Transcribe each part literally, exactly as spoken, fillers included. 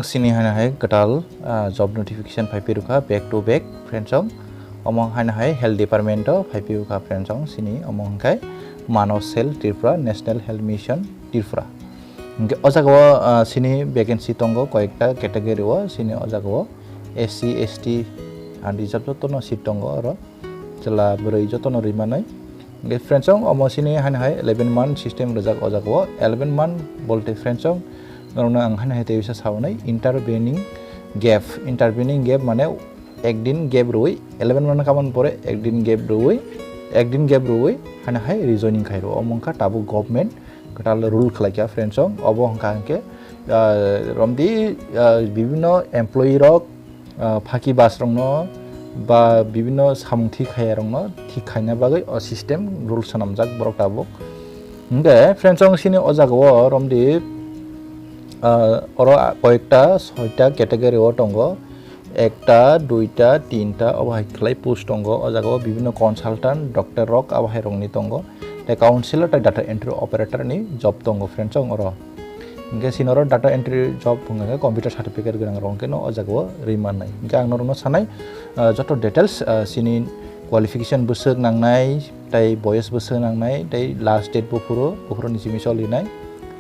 Sini haino hai kwtal, ah, job notification phai phirukha back to back, friends song. Omo haino hai health department o phai phirukha, friends song. Sini omo hwnkhe Mano Cell Tripura, National Health Mission Tripura. Hwnkhe o jaga o, ah, sini vacancy tongo koyekta category o, sini o jaga o S C, S T, unreserved jotono seat tongo oro. Chwla bwrwi jotono ri manai. Hwnkhe friends song, omo sini haino hai eleven month system rijak o jaga o. Eleven month bolte friends song, norokno ang haino hai tei bisa saunai, intervening gap. Intervening gap mane ek din gap rwui, eleven month kamani pore ek din gap rwui, ek din gap rwui haino hai rejoining khai rwo. Omo wngkha tabuk government kwtal rule khlaikha, friends song. Obo hwnkha hwnkhe, ah, romdi, ah, bibinno employee rok, ah, phaki bus rokno ba bibinno samung thik khaya rokno thik khaina bagwi o system rule swnamjak borok tabuk. Hwnkhe friends song, sini o jaga o romdi, ah, oro koyekta soita category o tongo. Ekta, duita, tinta, obo hai khlai post tongo. O jaga o bibinno consultant, doctor rok, abo hai rokni tongo. Tei counselor tei data entry operator ni job tongo, friends song, oro. Hwnkhe sini oro data entry job hwnkhe computer certificate gwnang rok hwnkhe no o jaga o ri mannai. Hwnkhe ang norokno sanai, ah, joto details, ah, sini qualification bwswk nangnai, tei boyes bwswk nangnai, tei last date buphuru, buphuru ni simi solinai,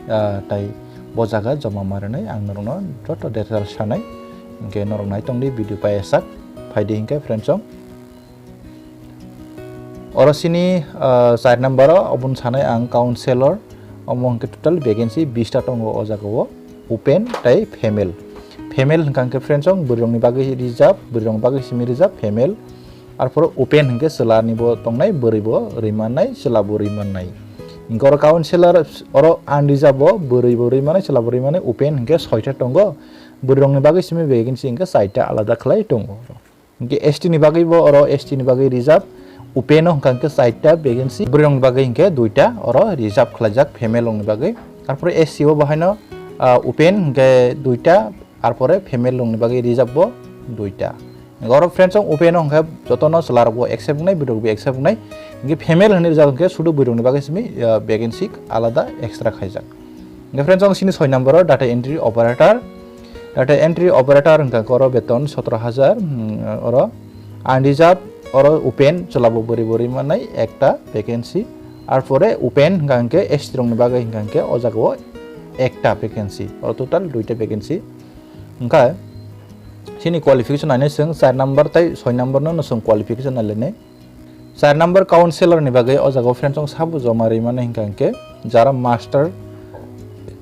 ah, tei bo jaga joma ma rwnai ang norokno joto details sanai. Hwnkhe norok naitongdi video payasak, phaidi hwnkhe friends song. Oro sini, ah, char number o oboni sanai ang counselor, omo hwnkhe total vacancy bista tongo o jaga o, open tei female. Female hwnkha hwnkhe friends song, bwrwi rokni bagwi reserve, bwrwi rokni bagwi simi reserve, female. Arpore open hwnkhe chwla ni bo tongnai, bwrwi bo ri mannai, chwla bo ri mannai. Hwnkhe oro counselor oro unreserved bo bwrwi bo ri mannai, chwla bo ri mannai, open hwnkhe soita tongo, bwrwi rokni bagwi simi vacancy hwnkhe chaita alada khlai tongo. Hwnkhe S T ni bagwi bo oro S T ni bagwi reserve, open o hwnkha hwnkhe chaita vacancy, bwrwi rokni bagwi hwnkhe duita oro reserve khlaijak female rokni bagwi. Arpore S C o bo haino, ah, open hwnkhe duita, arpore female rokni bagwi reserve bo duita. Hwnkhe oro friends song, open o hwnkhe jotono chwla rok bo accept wngnai, bwrwi rok bo accept wngnai. Hwnkhe female hwnwi rijak hwnkhe sudu bwrwi rokni bagwi simi, ah, vacancy alada extra khaijak. Hwnkhe friends song, sini soi number o data entry operator. Data entry operator hwnkha khe oro beton sotro hajar, hmm, oro unreserved, oro open chwla bo bwrwi bo ri mannai ekta vacancy. Arpore open hwnkha hwnkhe S T rokni bagwi hwnkha hwnkhe o jaga o ekta vacancy, oro total duita vacancy. Hwnkha sini qualification nainai chwng char number tei soi number no, no chwng qualification nailainai. Char number counselor ni bagwi o jaga o friends song sabo joma ri mano hwnkha hwnkhe jara master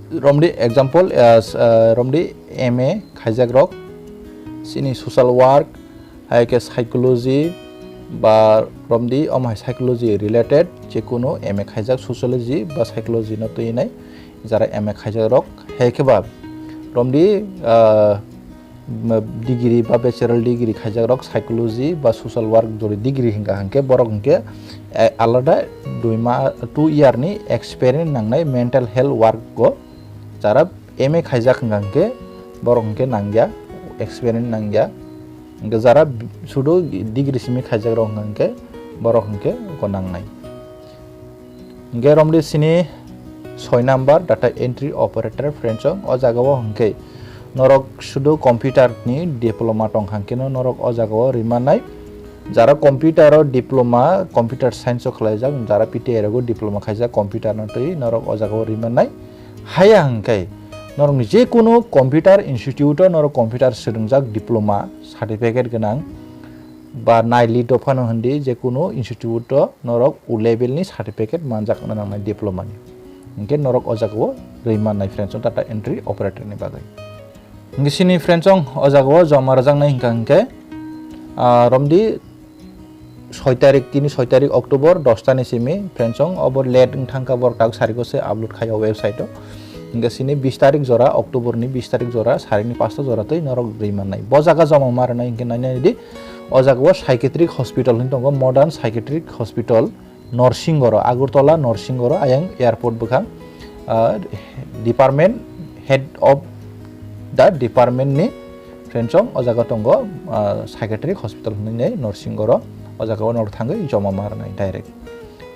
romdi example, ah, s-, ah, romdi M A khaijak rok, sini social work, hai khe psychology ba romdi omo hai psychology related je kunu M A khaijak sociology ba psychology no twi nai jara M A khaijak rok, hai khe ba romdi, ah, degree ba bachelor degree khaijak rok psychology ba social work jori degree hwnkha hwnkhe borok hwnkhe, eh, alada dui ma, two year ni experience nangnai mental health work o. Jara M A khaijak hwnkha hwnkhe borok hwnkhe nangya, experience nangya. Hwnkhe jara sudu degree simi khaijak rok hwnkha hwnkhe borok hwnkhe bo nangnai. Hwnkhe romdi sini soi number data entry operator friends song, o jaga o hwnkhe norok sudu computer ni diploma tong hwnkhe no norok o jaga o ri mannai. Jara computer o diploma, computer science o khlaijak, jara P T I rogo diploma khaijak computer no twi norok o jaga o ri mannai. Haya hwnkhe norokni je kunu computer institute o norok computer swrwngjak diploma certificate gwnang ba naili dophano hwndi je kunu institute o norok o level ni certificate manjak na nangnai diploma ni. Hwnkhe norok o jaga o rwi mannai friends song data entry operator ni bagwi. Hwnkhe sini friends song o jaga o joma rwjaknai hwnkha hwnkhe, ah, romdi soi tarik, tini soi tarik October dosta ni simi friends song obo late wng thangkha borok tak sariko se upload khai o website o. Hwnkhe sini bis tarik jora October ni bis tarik jora sarik ni pasta jora twi norok rwi mannai. Bo jaga joma ma rwnai hwnkhe nainai di. O jaga o psychiatric hospital hinwi tongo, modern psychiatric hospital Norsingoro, Agartala Norsingoro ayang airport bwkhang, ah, department head of the department ni friends song o jaga tongo, ah, psychiatric hospital hinwi Norsingoro, o jaga o norok thangwi joma ma rwnai direct.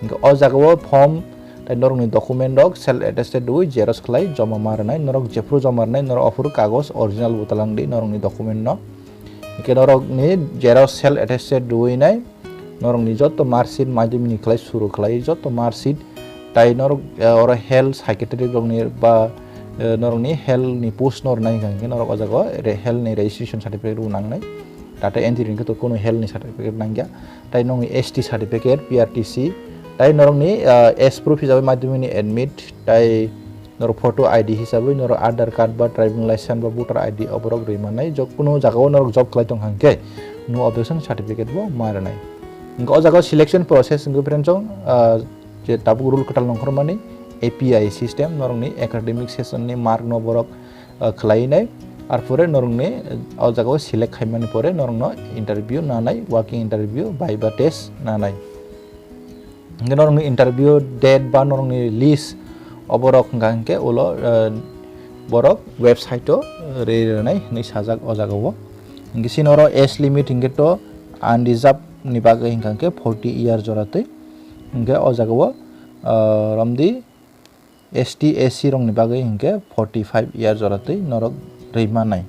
Hwnkhe o jaga o form Tai norokni document rok self attested rwui xerox khlai joma ma rwnai. Norok jephuru joma rwnai, norok ophuru kagoj original bo talangdi norokni document no. Hingke norokni xerox self attested rwui nai, norokni joto marksheet, madhyamik ni khlai suru khlai joto marksheet, tai norok, eh, oro health secretary rokni ba, eh, norokni health ni post no rwnai hingka hingke norok o jaga o re-, health ni registration certificate bo nangnai. Data entry hingke to kunu health ni certificate nangya. Tai norokni S T certificate, P R T C, tai norokni, eh, as proof hisabe madhyamik ni admit, tai norok photo I D hisabwi norok Aadhaar card ba driving license ba voter I D oborok rwi mannai. Jok kuno jagao norok job khlai tong hangkhe no objection certificate bo ma rwnai. Hingke o jagao selection process hingke friends chong, ah, je tabuk rule kwtal nongkhormani A P I system norokni academic session ni mark no borok, ah, khlai nai. Arpore norokni, ah, o jagao select khaimani pore norokno interview nanai, walking interview, viva test nanai. Hingke norokni interview date ba norokni list oborok hingka hingke ulo, eh, borok website o, eh, rwi rwnai hinwi sajak o jaga o. Hingke sini oro age limit hingke to unreserved ni bagwi hingka hingke forty year jora twi. Hingke o jaga o, eh, romdi S T, S C rokni bagwi hingke forty five year jora twi norok rwi mannai.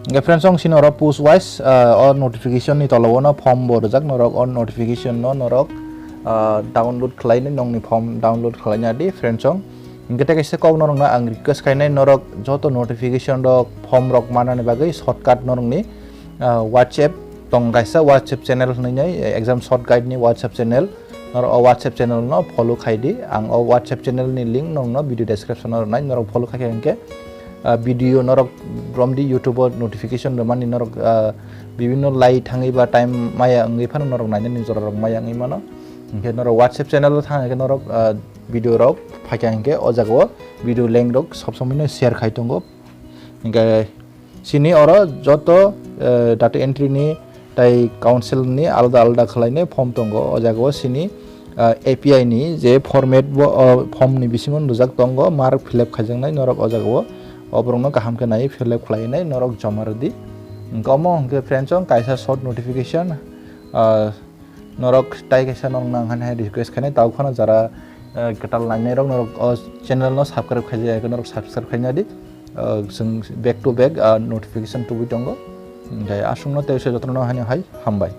Hingke friends, chong sini oro post wise, ah, o notification ni tola o no form bo rijak, norok o notification no norok, ah, download khlai nai, nongni form download khlai nai di friends chong. Hingke tei kaisa kok norok no ang request khainai, norok joto notification rok, form rok manani bagwi shortcut norokni, ah, WhatsApp tong kaisa WhatsApp channel hinwi nai, exam short guide ni WhatsApp channel. Norok o WhatsApp channel no follow khai di. Ang o WhatsApp channel ni link nongno video description o rwnai. Norok follow khai khe hingke, ah, video norok romdi YouTube o notification rwmani norok, ah, bibinno lai thangwi ba time maya wngwi phano norok nainani jora rok maya wngwi mano. Hingke norok WhatsApp channel o thang hingke norok, ah, video rok phaikha hingke o jaga o video link rok sob somoi no share khai tongo. Hingke sini oro joto, eh, data entry ni tai council ni alada alada khlai nai form tongo. O jaga o sini, eh, A P I ni je format bo, o form ni bisingo nujak tongo, mark fill up khaijaknai norok o jaga o. O borok no kaham khe nai fill up khlai nai norok joma rwdi. Hingke omo hingke friends chong kaisa short notification, ah, norok tai kaisa norok nang hwnwi hai request khainai, tabuk phano jara, eh, kwtal nainai rok norok o channel no subscribe khaijak ya khe norok subscribe khaina di. Eh, chwng back to back, ah, notification tubui tongo. Hingke aswkno tei se jotono hwnwi hai hambai.